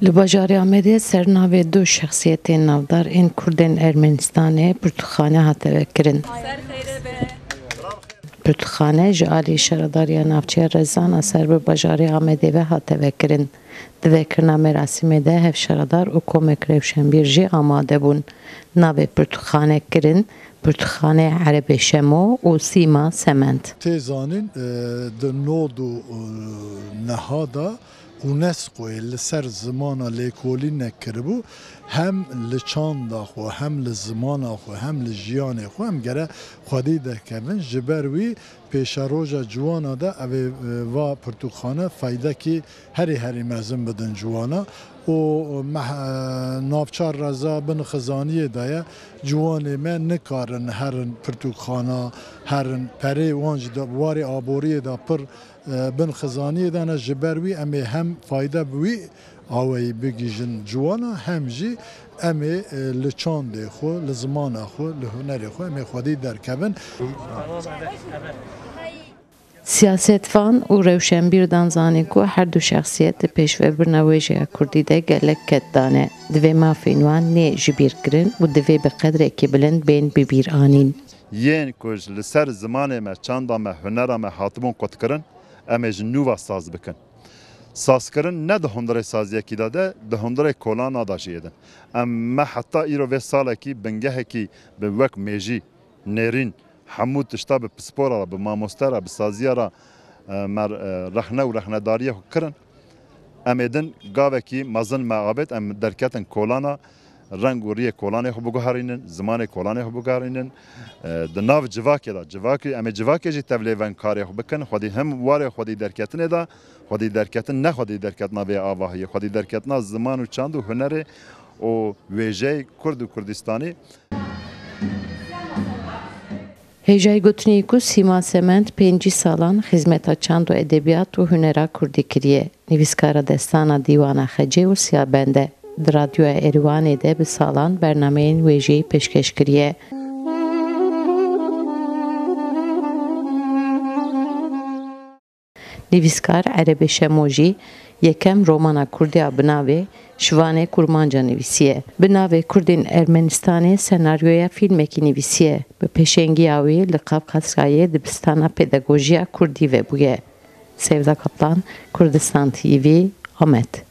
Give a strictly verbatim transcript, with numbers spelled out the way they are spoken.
Li bajarê Amedê ser navê du şexsiyetên navdar ên Kurdên Ermenistanê pirtûkxane hate vekirin. Pirtûkxane ji alî Şaredariya Navçeya Rezan a ser bi bajarê Amedê ve hate vekirin. Di vekirina merasîmê de hevşaredar û komek rewşenbîr jî amade bûn. Navê pirtûkxane kirin Pirtûkxane Erebê Şemo û Sîma Sement. Tê zanîn, e, di nod û neha de UNESCOyê li ser zimana lêkolînek kiribû, hem li çanda xwe, hem li zimana xwe, hem li jiyanê xwe em gere xwedî derkevin. Ji ber wî pêşeroja ciwana de ev ê, e, va pirtûkxane feydekî herî herî mezin bidin ciwana û meh-, e, navça reza bin xizaniyê de ye. Ciwanê me nikarin herin pirtûkxana, herin perê wan jî de warê aboriyê de pir, e, bin xizaniyê de ne. Ji ber wî em ê hem fayde bi wî awayî bigihîjin ciwana, hem jî em ê, e, li çandê xwe, li zimana xwe, li hunerê xwe em ê xwedî derkevin. Siyasetvan û rewşenbîr dan zanîn ku her du şexsiyet di pêşvebirina wêjeya kurdî de gelek ked dane. Divê mafên wan nê ji bîr kirin û divê bi qedrekî bilind bên bi bîr anîn. Yên ku ji li ser zimanê me, çanda me, hunera me hatibûn qutkirin, em ê ji nû ve saz bikin. Sazkirin ne di hundirê saziyekî de de, di hundirê kolana de jî êdin. Em me heta îro vê salekî bingehekî bi wek mêjî, nêrîn, hemû tişta bi pispora re, bi mamoste re, bi saziya re, e, me, e, rexne û rexnedariyê xwe kirin. Em ê din gavekî mezin me avêt, em derketin kolana, reng û riyê kolanê xwe biguherînin, zimanê kolanê xwe biguherînin. E, di nav civakê de, civakê, em ê civakê jî tevlê vengkarê xwe bikin, xwedî him warê xwedî derketinê de, xwedî derketin, ne xwedî derketina vê avahiyê, xwedî derketina ziman û çand û hunerê û wêjeyê Kurd û Kurdistanî. Hêjayî gotinê ye ku Sîma Sement pêncî salan xizmeta çand û edebiyat û hunera kurdî kiriye. Nivîskara destana Dîwana Xecê û Siyabend e. Di Radyoya Êrîwanê de bi salan bernameyên wêjeyî pêşkeş kiriye. Nivîskar Erebê Şemo jî yekem romana kurdî ya bi navê Şivanê Kurmanca nivîsiye. Bi navê Kurdên Ermenistanê senaryoya fîlmekî nivîsiye. Bi pêşengiya wî li Kafkasyayê dibistana pedagojiya kurdî vebûye. Sevda Kaplan, Kurdistan T V, Amed.